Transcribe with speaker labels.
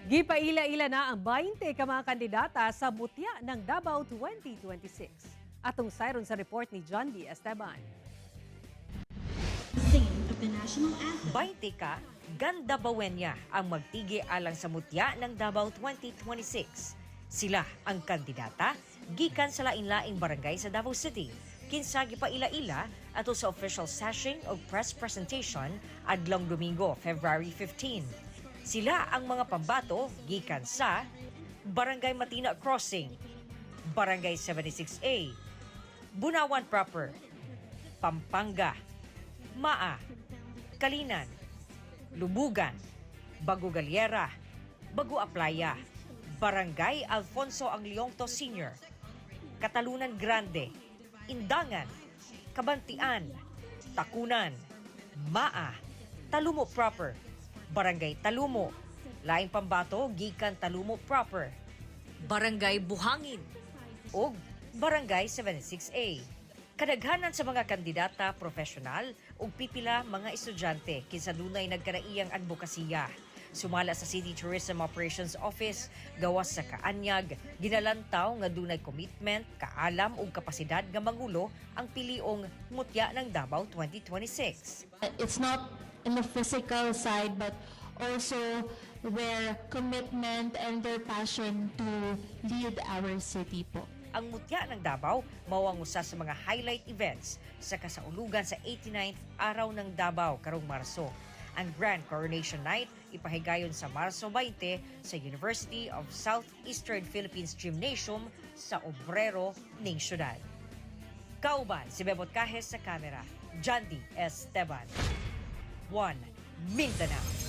Speaker 1: Gipaila-ila na ang 20 ka mga kandidata sa Mutya ng Davao 2026. Atong sayron sa report ni John D. Esteban.
Speaker 2: Singing of the national anthem.
Speaker 3: 20 ka ganda bawenya ang magtigi alang sa Mutya ng Davao 2026. Sila ang kandidata gikan sa lain-laing barangay sa Davao City. Kinsa gipaila-ila ato sa official session o press presentation adlong Domingo, February 15. Sila ang mga pambato gikan sa Barangay Matina Crossing, Barangay 76A, Bunawan Proper, Pampanga, Maa, Calinan, Lubugan, Bago Galiera, Bago Aplaya, Barangay Alfonso Angliongto Sr., Catalunan Grande, Indangan, Cabantian, Tacunan, Maa, Talumo Proper, Barangay Talumo, Laing Pambato, gikan Talumo Proper, Barangay Buhangin, ug Barangay 76A. Kadaghanan sa mga kandidata profesional ug pipila mga estudyante kinsa dunay nagkanaiyang adbokasiya. Sumala sa City Tourism Operations Office, gawas sa kaanyag, ginalantaw nga dunay commitment, kaalam ug kapasidad nga mangulo ang piliong Mutya ng Davao 2026.
Speaker 4: It's not in the physical side, but also their commitment and their passion to lead our city po.
Speaker 3: Ang Mutya ng Davao mao ang usa sa mga highlight events sa kasaulugan sa 89th Araw ng Davao karong Marso. Ang Grand Coronation Night ipahigayon sa Marso 20 sa University of Southeastern Philippines Gymnasium sa Obrero ning syudad. Kauban si Bebot Cajes sa kamera, Jandy Esteban. 1 Mindanao.